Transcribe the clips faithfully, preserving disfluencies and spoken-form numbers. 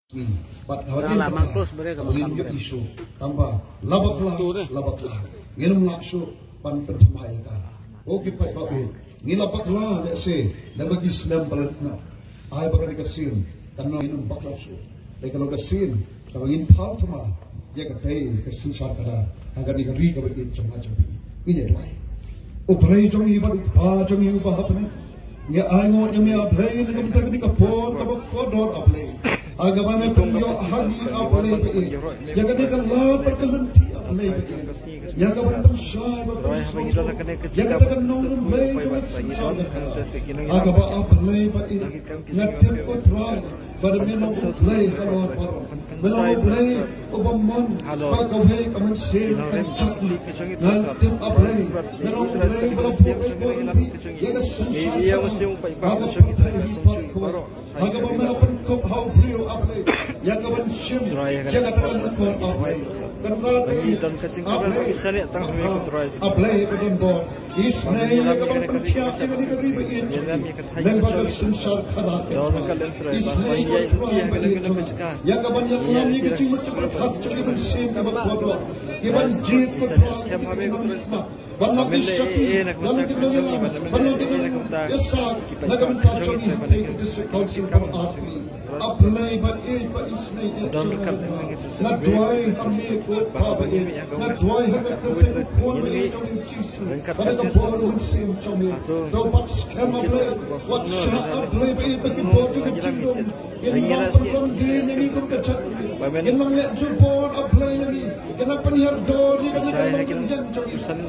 Bad haba ngin bakla, haba ngin ïohi shuh, tang ba la bakla, la bakla, ngin ym lah shuh ban pynthymmai ïa ka. O ki paidbah, ngi la bakla lehse lem bad ki snem ba la dep noh. Ai ba kane ka sien kan long ngin ym bakla shuh. Dei ka long ka sien kaba ngin thaw thymmai ïa katei ka synshar khadar ha kane ka ri kaba ïeit jong nga jong phi. Ngin ïa duwai. U Blei jong ngi bad U Kpa jong ngi uba ha bneng, ngi ainguh ïa me A Blei na ka bynta kane ka por kaba kordor A Blei, ha kaba me pynïoh ha ngi A Blei ba ïeit ïa kane ka lad bad ka lynti A Blei ba ïeit, ïa kaban pynshai bad pynsngew ïa kata ka nongrim Blei jong ka synshar khadar, ha kaba A Blei ba ïeit nga tip, ko Trai, ba me long U Blei halor baroh. Me long U Blei uba mon ba kawei ka mynsiem kan jop. Nga tip, A Blei, me long U Blei ba la buh beit bor lynti ïa ka synshar khadar, ha ka pyrthei hi baroh. Ha kaba me la pynkup ha u briew, A Blei, ïa kaban shim ïa kata ka lyngkor, A Blei. Kynrad, A Blei, A Blei ba don bor, isynei ïa kaban pynkhiah ïa kane ka ri ba ïeit jong ngi lyngba ka synshar khadar, ko Trai. Isynei, ko Trai ba ïeit jong nga, ïa kaban ïalam ïa ka jingmut jingpyrkhat jong ki mynsiem kiba kordor, kiban jied, ko Trai, ïa ka jingmut jingpyrkhat ban long ki shakri, ban long ki nongïalam, ban long ki nongïasaid na ka bynta jong ngi, hangtei ka District Council baroh artylli. A Blei ba ïeit, ba isynei ïa jong nga, nga duwai ha me, ko Pa ba ïeit, nga duwai ha ka kyrteng u Khun ba ïeit jong ngi U Jisu, bad ha ka bor u Mynsiem jong me. To bad skhem, A Blei, wat shah, A Blei ba ïeit, ba ki bor jong ka jingdum kin nang pynrem dien ïa ngi kum ka jaitbynriew, kin nang leh jubor, A Blei, ïa ngi, kin nang pynhiar dor ïa ka nongrim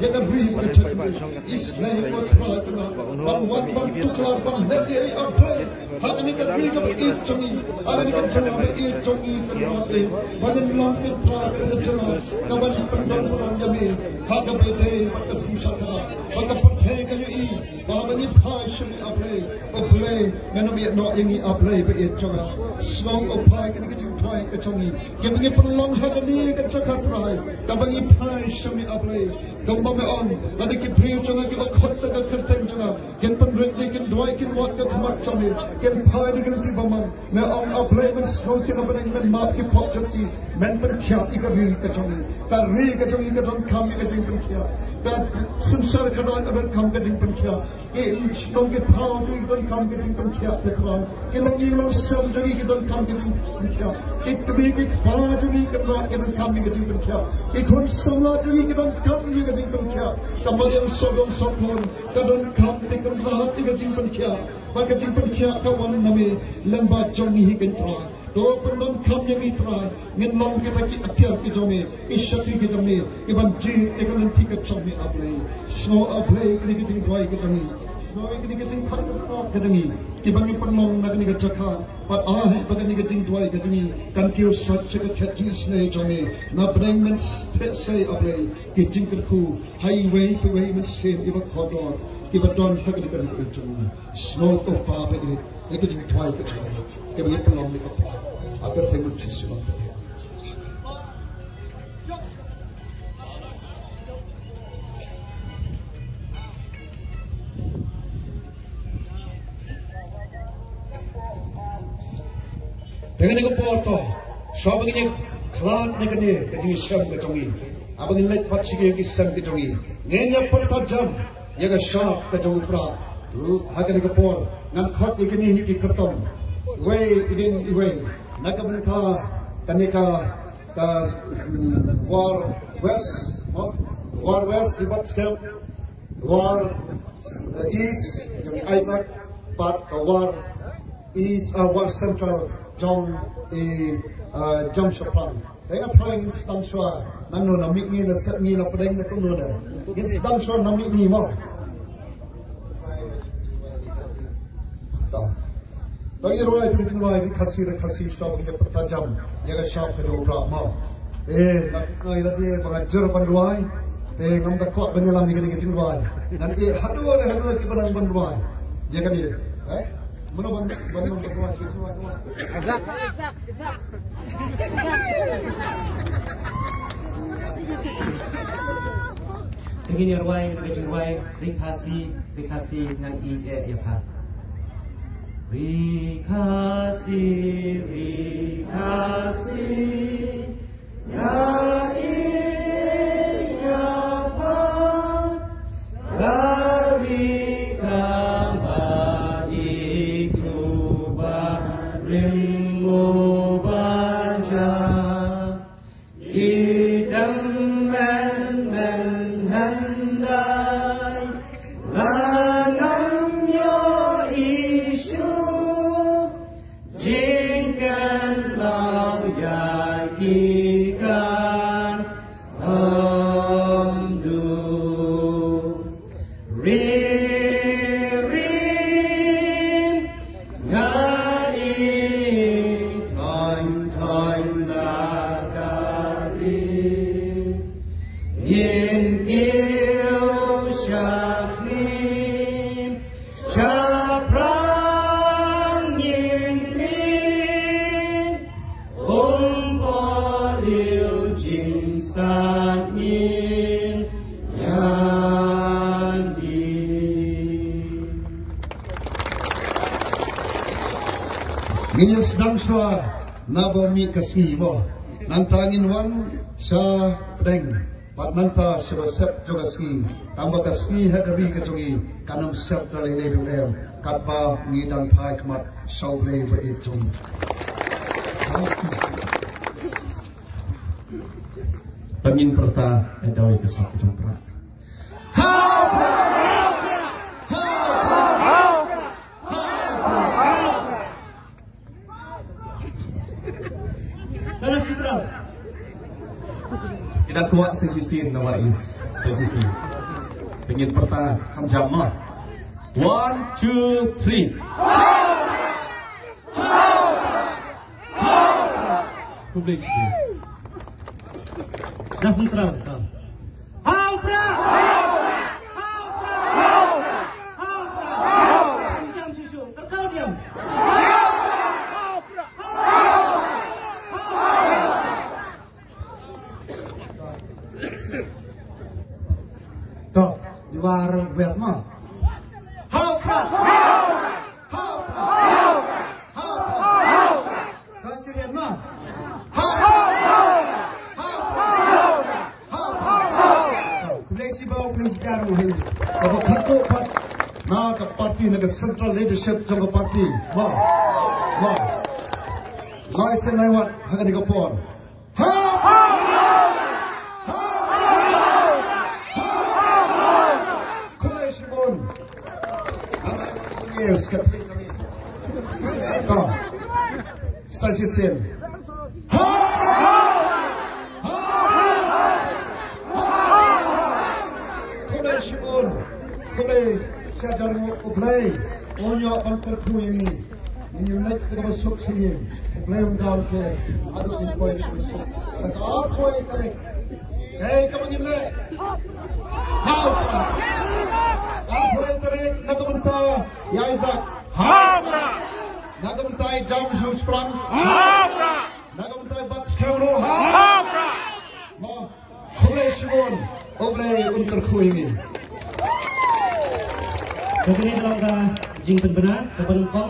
ïa ka ri bad ka jaitbynriew. Isynei, ko Trai, kin nang ban wan ban tuklar ban leh ïa ngi, A Blei, ha kane ka ri kaba ïeit jong ngi, ha kane ka jylla ba ïeit jong ngi, ko Trai, ban long, ko Trai, ka jylla kaban pyndon burom ïa me ha kaba ïadei bad ka synshar khadar, ba ka pyrthei kan ïohi ba haba ngi phai sha me, A Blei, A Blei, men ym ïeh noh ïa ngi, A Blei ba ïeit jong nga. Sngew, ko Trai, kane ka jingduwai ka jong ngi, kaba ngi pynlong ha kane ka jaka, Trai, kaba ngi phai sha me, A Blei. Kumba me ong, lada ki briew jong nga kiba khot ïa ka kyrteng jong nga kin pynrit, kin duwai, kin wad ka khmat jong me, kin phai da ki lynti bymman, me ong, A Blei, men sngew ki na bneng, men map ki pop jong ki, men pynkhiah ïa ka ri ka jong ngi. Ka ri ka jong ngi ka donkam ïa ka jingpynkhiah. Ka synshar khadar ka donkam ka jingpynkhiah. Ki shnong ki thaw jong ngi ki donkam ka jingpynkhiah, ko Trai. Ki longïing longsem jong ngi ki donkam ka jingpynkhiah. Ki kmie ki kpa jong ngi, ko Trai, ki donkam ïa ka jingpynkhiah. Ki khun samla jong ngi ki donkam ïa ka jingpynkhiah. Ka mariang sawdong sawkun ka donkam, ko Trai, ïa ka jingpynkhiah. Bad ka jingpynkhiah ka wan na me lyngba jong ngi hi, ko Trai. To pyndonkam ïa ngi, Trai, ngin long kita ki atiar ki jong me, ki shakri ki jong me, kiban jied ïa ka lynti ka jong me, A Blei. Sngew, A Blei, kane ka jingduwai ka jong ngi. Sngew ïa kane ka jingpyndonkam ka jong ngi, kiba ngi pynlong na kane ka jaka. Bad ai ba kane ka jingduwai ka jong ngi kan kiew sait sha ka khet jingisynei jong me. Na bneng men theh sei, A Blei, ki jingkyrkhu ha iwei pa iwei i mynsiem iba kordor kiba don ha kane ka ri ka jong ngi. Sngew, ko Pa ba ïeit, ïa ka jingduwai ka jong ngi, kaba ngi pynlong, ko Pa, ha ka kyrteng U Jisu nongpynim. Te kane ka por to, shuwa ba ngin ïa khlad na kane ka jingshem ka jong ngi, haba ngin leit pat sha ki sem ka jong ngi, ngin ïa pyrta jam ïa ka shap ka jong u Prah. Ha kane ka por ngan khot ïa kine hi ki kyrtong, iwei hadien iwei, na ka bynta kane ka, ka, mm, War West, mo? War West, Ribat Skem, War, eh, East, jong Isaac, bad ka War East, ah, War Central, jong i, ah, Jamshopang. Te nga tharai ngin sdang shuwa, nangno na mihngi, na sepngi, na pdeng, na kumno na. Ngin sdang shuwa na mihngi mo. To. To, ïa rwai, to, ïa rwai, ri Khasi, ri Khasi, shuwa ba ngin pyrta jam ïa ka shap ka jong u Prah mo. Eh, nga, nga ïa lade ba nga jur ban rwai. Te ngam da kwah ban ïalam ïa kane ka jingrwai. Ngan ïeh haduh re haduh re kiba nang ban rwai. Ïa kane. Eh? Mano ban, ban, ban rwai. Te ngin ïa rwai ka jingrwai Ri Khasi, Ri Khasi, ngan ïeh ïa pha. Ri Khasi, Ri Nga ïeit ïa pha, ka ri ka ba i kru ba rim u ba ja. Ki dang men men hyndai, la ngam ïohi shuh jingkynmaw ïa ki kan ym duh. Ri, ri, nga i thon thon la ka ri. Ngin kiew shakri, shaphrang ngin mih, um por liu jingstad ngin ïa di. Ngin ïa sdang shuwa na ba mih ka sngi mo. Nangta ngin wan sha pdeng. Bad nangta sha ba sep jong ka sngi. Tang ba ka sngi ha ka ri ka jong ngi kan ym sep da lei lei ruh em. Katba ngi dang phai khmat sha U Blei ba ïeit jong ngi. Te ngin pyrta, eh, dawai ka sap ka jong Prah. Ha Prah! Ha Prah! Ki da kwah sa shisien na Wah East. Sa shisien. Te ngin pyrta kham jam mo. One, two, three. Khublei shibun. Da Central, ha. Ha u Prah! Ha u Prah! Ha u Prah! Jam shisha, tyrkhong diam. To, di Wah West mo. Ha u Prah! Ha u Prah! Ha u Prah! Ka Syrian mo. Ha u Prah! Ha u Prah! Ha u Prah! Khublei shibun, khublei shibun mo. Ka ba khatduh pat na ka party, na ka central leadership jong ka party. Mo. Mo. Lai sien lai wat ha kane ka por. Khublei shibun. Yes, ka thik kami. Sa shisien. Khublei shibun. Khublei shibun. U Blei un ïoh ban kyrkhu ïa ngi. Ngin ïa leit da kaba suk sngewbha. U Blei un don te haduh ngin poi da kaba suk. Ka arphew tarik. Hei, kaba ngin leh. Ha u Prah. Arphew tarik na ka bynta ïa Isaac. Ha u Prah. Na ka bynta ïa James Hughes Prang. Ha u Prah. Na ka bynta ïa Bat Skhem ruh. Ha u Prah. Mo, khublei shibun. U Blei un kyrkhu ïa ngi. Kane ka long ka jingpynbna kaba nyngkong.